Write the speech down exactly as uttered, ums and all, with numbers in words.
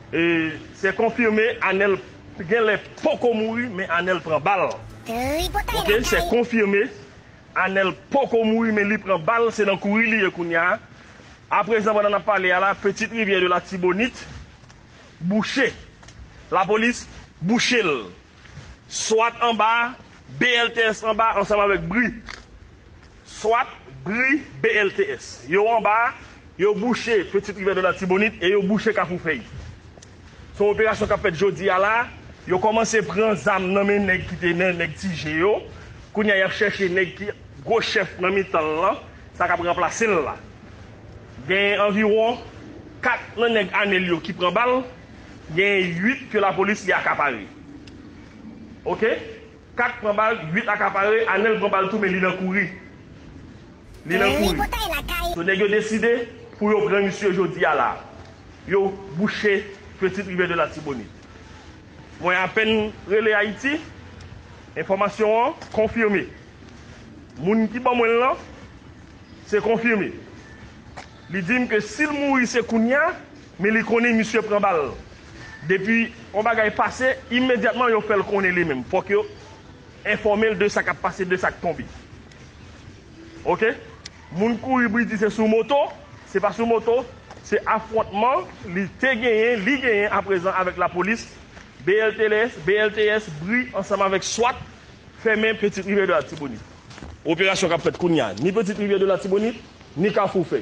E, se konfime, Anèl genlè poko mouri, men Anèl pran bal. Ok, se konfime, Anèl poko mouri, men li pran bal, se nan kouri li ye kounye a. Aprezan, pandan n ap pale a la, Petite Rivière de l'Artibonite bouche. Lapolis bouche l. Swat anba, B L T S anba, ansanm avèk Bri. Swat, Bri, B L T S. Yo anba, yo bouche Petite Rivière de l'Artibonite e yo bouche Kafou Fèy. Se yon operasyon k ap fèt jodi a la. Yo kòmanse pran zam nan men nèg ki te nan nèg Ti Je yo. Kounye a, y ap chèche nèg ki gwo chèf nan mitan l lan, sa k ap ranplase l la. Gen anviwon kat nan nèg Anèl yo ki pran bal, gen uit ke lapolis li akapare. Ok? Kat pran bal, uit akapare, Anèl pran bal tou, men li nan kouri. Li nan kouri. So, nèg yo deside pou yo pran misye jodi a la. Yo bouche Petite Rivière de l'Artibonite. Mwen apèn rele Ayiti, enfòmasyon an konfime. Moun ki ban mwen l lan, se konfime. Li di m ke si l mouri se kounye a, men li konnen misye pran bal. Depi yon bagay pase, imedyatman yo fè l konnen li menm. Fòk yo enfòme l de sa k ap pase, de sa k tonbe. Ok? Moun kouri, Bri di se sou moto, se pa sou moto, se afwontman li te genyen, li genyen aprezan avèk lapolis, B L T S, B L T S, Bri, ansanm avèk swat, fèmen Petite Rivière de l'Artibonite. Operasyon k ap fèt kounye a, ni Petite Rivière de l'Artibonite, ni Kafou Fèy.